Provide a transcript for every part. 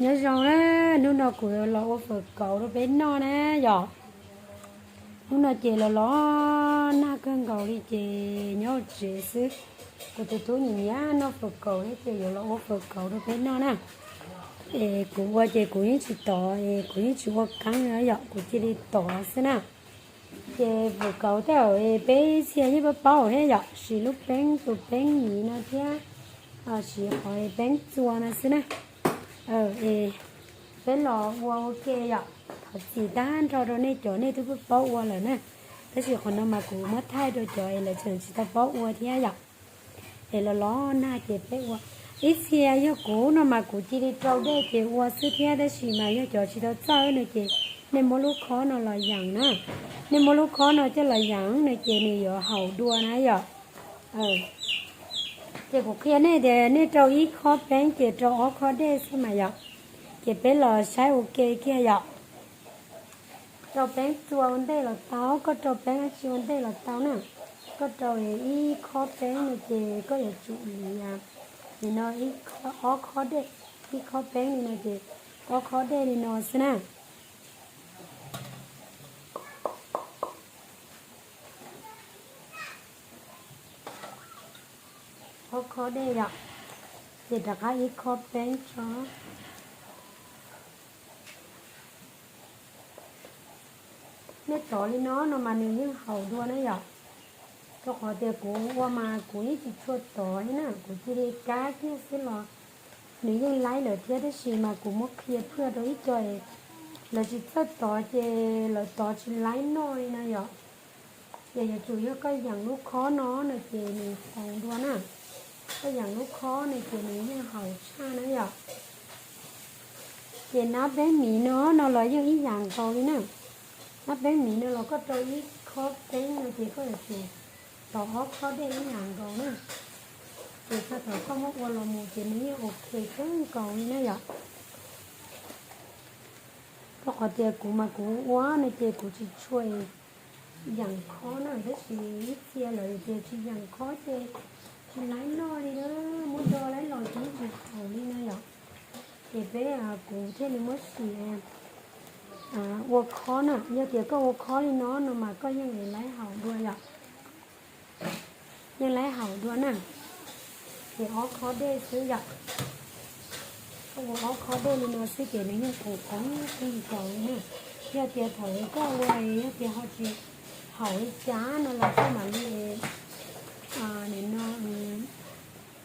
Nyob zoo na, hnub no kuv los ua fawm kauv rau peb noj na yom. Hnub no ces los los nag kawg nkaus li ces nyob hauv tsev xwb. Kuv tus tub nyiam nyiam noj fawm kauv thiab ces yuav los ua fawm kauv rau peb noj na. Es kuv ua ces kuv yeej tsis tov es kuv yeej tsis ua keeb li yom, kuv cia li tov xwb na. Ces fawm kauv tej zaum peb ib txhia yeej paub paub thiab yom, siv lub peeb tus peeb miv no thiab siv qhov peeb txua no xwb na. Es peb los ua ua ke yom, thov txim tag nrho rau nej cov nej twb paub paub ua lawm na. Tab sis qhov no mas kuv muab thaij rau cov es lawv tseem tsis tau paub ua thiab yom. Es los los nag ces peb ua, ib txhia yog kuv no mas kuv cia li rau dej ces ua xwb thiab, tab sis mas yog cov tsis tau txawj no ces nej muab lub khob no los yeem na. Nej muab lub khob no coj los yeem no ces nws yuav haum dua na yom. Ces kuv qhia nej tias nej rau ib khob peeb ces rau ob khob dej xwb mas yom. Ces peb los saib ua ke kiag yom. Rau peeb txua ua ntej los tau, koj rau peeb dab tsi ua ntej los tau na. Koj rau ib khob peeb no ces koj yuav tsum li, nim no ob khob dej, ib khob peeb li no ces ob khob dej li no xwb na. Ob khob dej yom, ces rov qab ib khob peeb tso. Nej tov li no no mas nws yeej haum dua na yom. Rau qhov tias kuv ua mas kuv yeej tsis tshua tov li na, kuv cia li kab kiag xwb los nws yeej laib lawm thiab, tab sis mas kuv muab qhia phwj rau ib co lawv tsis txawj tov ces lawv tov tsis laib noj li no yom. Ces yuav tsum yog koj yeem lub khob no no ces nws haum dua na. Koj yeem lub khob no ces nws yeej haum tshaj na yom. Ces nab peeb miv no no los yeej ib yam nkaus li na. Nab peeb miv no los koj rau ib khob peeb no ces koj yuav tsum tov ob khob dej ib yam nkaus na. Ces txog thaum koj muab ua los mus ces nws yeej ok kawg nkaus li na yom. Rau qhov tias kuv mas kuv ua no ces kuv tsis tshua yeem khob na, tab sis ib txhia lawv tias tsis yeem khob ces tsis laib noj li na, muab do laib los ces tsis haum li na yom. Ces peb, kuv thiaj li muab sim ua khob na, yog tias koj ua khob li no no mas koj yeej laib haum dua yom. Yeej laib haum dua na. Ces ob khob dej xwb yom. Koj ua ob khob dej li no xwb ces nws yeej qees qees kawg nkaus li na. Yog tias thaum koj ua yog tias ho tsis haum li cas no los koj mam li, nim no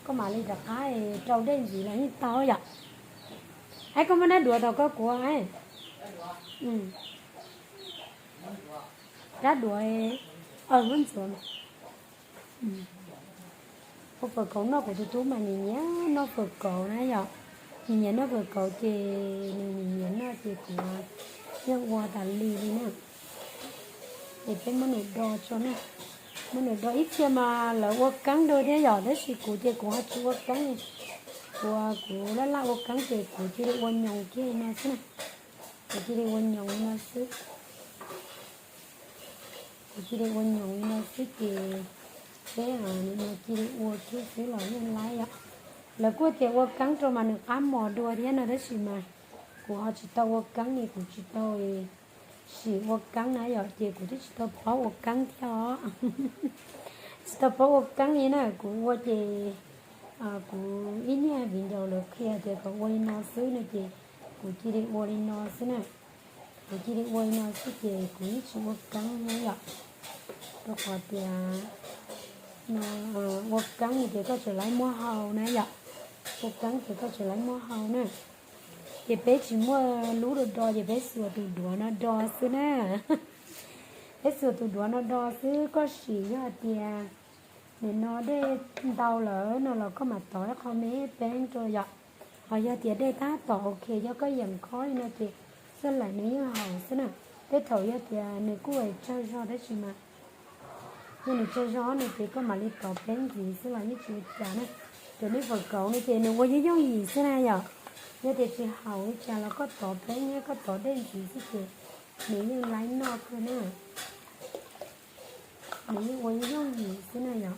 koj mam li rov qab rau dej ntxiv los yeej tau yom. Ab, koj muab dab duav tau koj kuv. Dab duav, muab ntxuav. Ua fawm kauv noj, kuv tus tub mas nyiam nyiam noj fawm kauv na yom. Nyiam nyiam noj fawm kauv ces nws nyiam nyiam noj ces kuv yeej ua tas li li na. Ces peb muab nws do tso na. Muab nws do, ib txhia mas lawv ua keeb rau thiab yom, tab sis kuv ces kuv ho tsis ua keeb li. Kuv, kuv laj laj ua keeb ces kuv cia li ua nyoos kiag li no xwb na. Kuv cia li ua nyoos li no xwb. Kuv cia li ua nyoos li no xwb ces peb nim no cia li ua kiag xwb los yeej laib yom. Lawv kuj tias ua keeb rau mas nws qab mos dua thiab no, tab sis mas kuv ho tsis tau ua keeb li, kuv tsis tau sim ua keeb na yom, ces kuv twb tsis tau paub ua keeb thiab os. Tsis tau paub ua keeb li na, kuv ua ces kuv ib niag viv ncaus lawv qhia tias kom ua li no xwb no ces kuv cia li ua li no xwb na. Kuv cia li ua li no xwb ces kuv yeej tsis ua keeb na yom. Rau qhov tias no, ua keeb ces koj tseem laib muab hau na yom. Ua keeb ces koj tseem laib muab hau na. Ces peb tsis muaj lub do do ces peb xuas tus duav no do xwb na. Peb xuas tus duav no do xwb, koj sim yog hais tias nim no dej ntau lawm no los koj mam tov ib qho me peeb rau yom. Ho yog tias dej tab tom ok, yog koj yeem khob li no ces xoj laim nws yeej haum xwb na. Tej thaum yog tias nws kuj tsawg zog tab sis mas yog nws tsawg zog no ces koj mam li tov peeb ntxiv xwb los yeej tsis ua cas na. Cov nej fawm kauv no ces nws ua yooj yooj yim xwb na yom. Yog tias tsis haum li cas los koj tov peeb thiab koj tov dej ntxiv xwb ces nws yeej laib noj kawg na. Nws yeej ua yooj yim xwb na yom.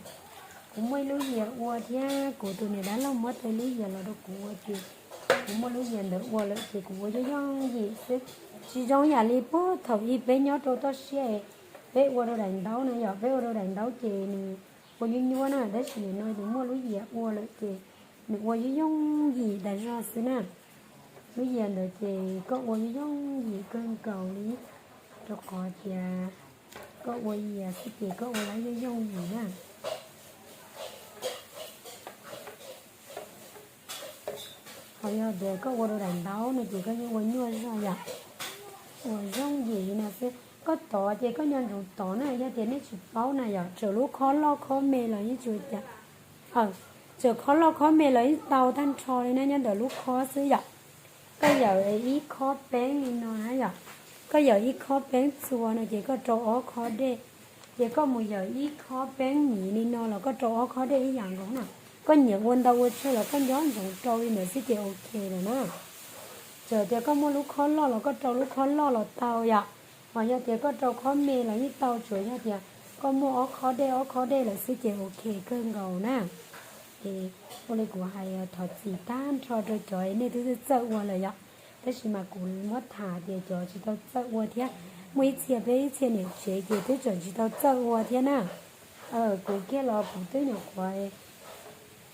Kuv muaj ib lub yias ua thiab kuv tus niam dab laug muab tau ib lub yias los rau kuv ua ces Kuv muaj lub yias ntawd ua lawm ces kuv ua yooj yooj yim xwb. Tsis zoo yam li puag thaum ub peb nyob rau toj siab, peb ua rau daim ntaub na yom, peb ua rau daim ntaub ces nws ua nyuaj nyuaj na, tab sis nim no yus muaj lub yias ua lawm ces nws ua yooj yooj yim tas zog xwb na. Lub yias ntawd ces koj ua yooj yooj yim kawg nkaus li, rau qhov tias koj ua yias xwb ces koj ua lawm yooj yooj yim na. Ho yog tias koj ua rau daim ntaub no ces koj yeej ua nyuaj zog yom. Ua yooj yim li no xwb, koj tov ces koj nco ntsoov tov na, yog tias nej tsis paub na yom, txawm lub khob loj khob me los yeej tsis ua cas. Txawm khob loj khob me los yeej tau tag nrho li na, nyob ntawm lub khob xwb yom. Koj yawm ib khob peeb li no na yom, koj yawm ib khob peeb txhua no ces koj rau ob khob dej, ces koj mus yawm ib khob peeb miv li no los koj rau ob khob dej ib yam nkaus na. Koj nyiam ua ntau ua tsawg los koj nco ntsoov rau li ntawd xwb ces ok lawm na. Txawm tias koj muaj lub khob loj los koj rau lub khob loj los tau yom, ho yog tias koj rau khob me los yeej tau, tsuas yog tias koj muaj ob khob dej ob khob dej lawm xwb ces ok kawg nkaus na. Es ua li kuv hais thov txim tag nrho rau cov nej twb txawj ua lawm yom, tab sis mas kuv muab tham tias cov tsis tau txawj ua thiab, muaj ib txhia peb ib txhia niam tsev ces twb tseem tsis tau txawj ua thiab na. Kuv kiag los kuv twb nyuam qhuav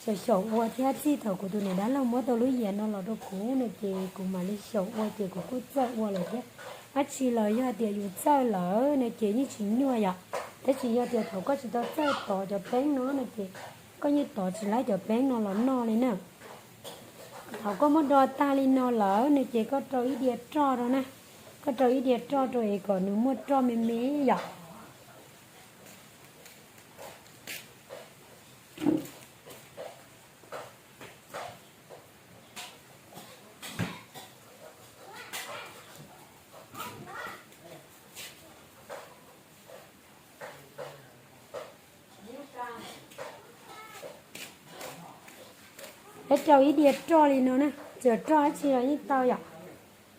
xyaum xyaum ua thiab, txij thaum kuv tus niam dab laug muab tau lub yias no los rau kuv no ces kuv mam li xyaum ua ces kuv kuj txawj ua lawm thiab. Dab tsi los yog tias yus txawj lawm no ces yeej tsis nyuaj yom. Tab sis yog tias thaum koj tsis tau txawj tov cov peeb no no ces koj yeej tov tsis laib cov peeb no los noj li na. Thaum koj muab do tag li no lawm no ces koj rau ib diav roj rau na, koj rau ib diav roj rau es kom nws muaj roj me me yom. Peb rau ib diav roj li no na, txawm roj dab tsi los yeej tau yom.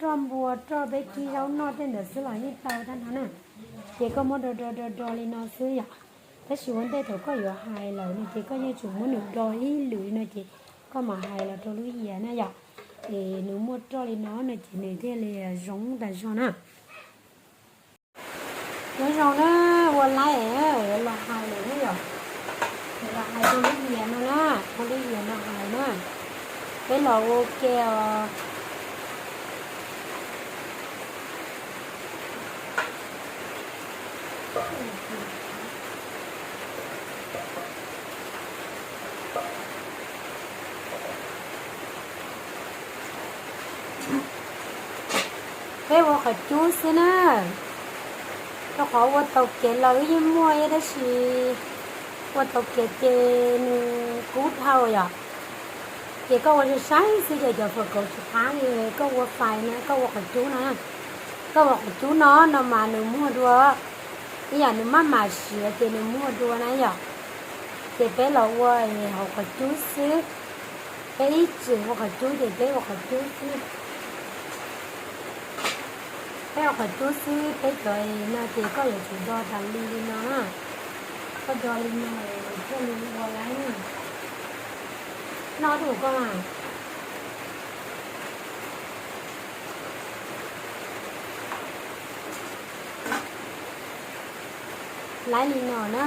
Roj npua, roj peb kib zaub noj tej ntawd xwb los yeej tau tag nrho na. Ces koj muab do do do do li no xwb yom. Tab sis ua ntej thaum koj yuav hais lawm no ces koj yeej tsum muab nws do ib lwm li no ces koj mam hais los rau lub yias na yom. Es nws muaj roj li no no ces nws thiaj li zoo tas zog na. Nyob zoo na, ua laib los hais lawm na yom. Los hais rau lub yias no na, ua lub yias no hais na. Peb los ua ke os. Peb ua qhov cub xwb na, rau qhov ua taus kev los wb yeej muaj tab sis ua taus kev ces nws kub dhau yom. Ces koj ua sai sai xwb ces cov fawm kauv tsis qab li, koj ua fais na, koj ua qhov cub no, koj ua qhov cub no no mas nws muag dua, ib yam nws maj mam siav ces nws muag dua na yom. Ces peb los ua hauv qhov cub xwb, peb ib txwm ua qhov cub ces peb ua qhov cub xwb. Peb ua qhov cub xwb, peb cov no ces koj yuav tsum do tas li li no na. Koj do li no, thiaj li ua laib na. Noj dua koj mas. Laib li no na.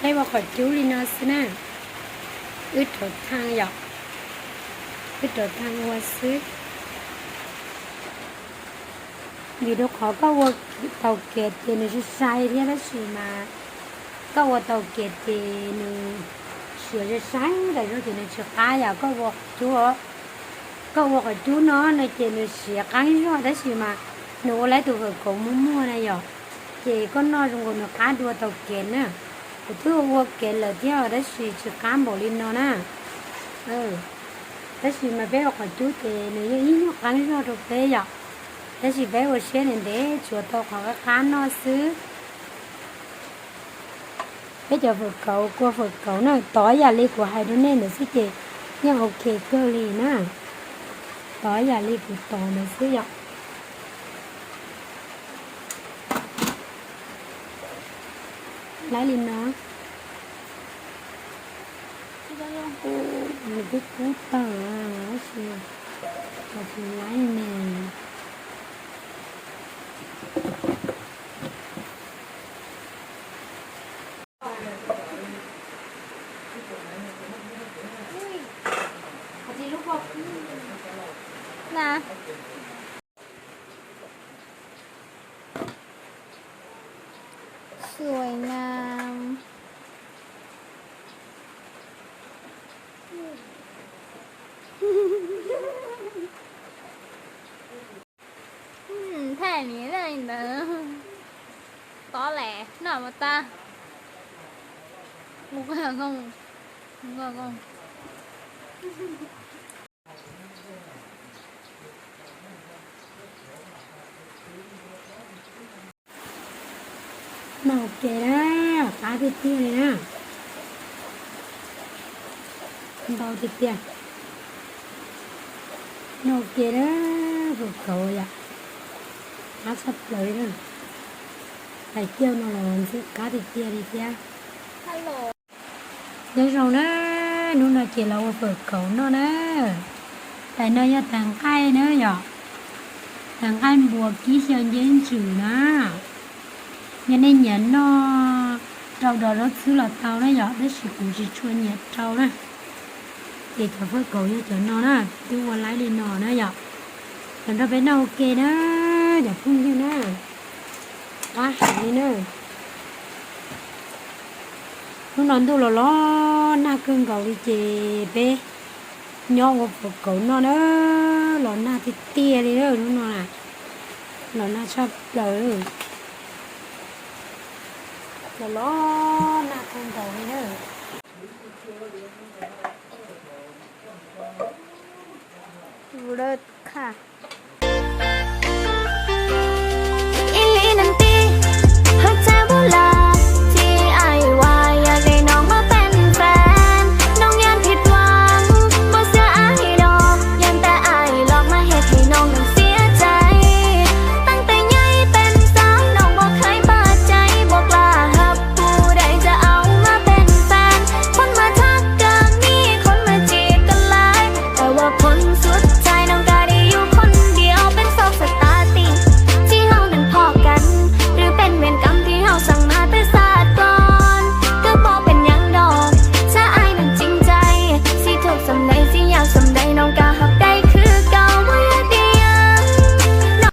Peb ua qhov cub li no xwb na, wb rauv thaj yom, wb rauv thaj ua xwb. Vim rau qhov koj ua taus kev ces nws sai sai thiab tab sis mas koj ua taus kev ces nws siav sai sai tas zog ces nws tsis qab yom. Koj ua qhov cub, koj ua qhov cub no no ces nws siav qab zog tab sis mas nws ua laib tus fawm kauv muag muag na yom, ces koj noj zoo nkaus nws qab dua taus kev na. Kuv twb ua kev lawm thiab tab sis tsis qab npaum li no na. Tab sis mas peb ua qhov cub ces nws yeej ib nyuag qab zog rau peb yom. Tab sis peb ua siab ntev ntev tsuav tau qhov qab qab noj xwb. Peb cov fawm kauv, kua fawm kauv na, tov yam li kuv hais rau nej ntawd xwb ces yeej ok kawg li na. Tov yam li kuv tov ntawd xwb yom. Laib li no. Nws twb kub tawg tab sis tsis laib ne. Na. สวยงาม Thaij niam li ntawd. Tov lawm noj mas tag. Noj ua ke na, qab tiag tiag li na. Ntau tiag tiag. Noj ua ke na, fawm kauv yom. Qab tshaj plaws li na. Hais kiag no los ntxim qab tiag tiag li thiab. Nyob zoo na, hnub no ces los ua fawm kauv noj na. Tais no yog tais nqaij na yom. Tais nqaij npua kib xyaw nceb ntsws na. Yog nej nyiam noj rau dov zaub txhwb los tau na yom, tab sis kuv tsis tshua nyiam rau na. Ces cov fawm kauv yog cov no na, twb ua laib li no na yom. Los nrog peb noj ua ke na, cov phooj ywg na. Qab heev li na. Hnub no ntuj los los nag kawg nkaus li ces peb nyob ua fawm kauv noj na, los nag tiag tiag li na hnub no na, los nag tshaj plaws. Los los nag kawg nkaus li na.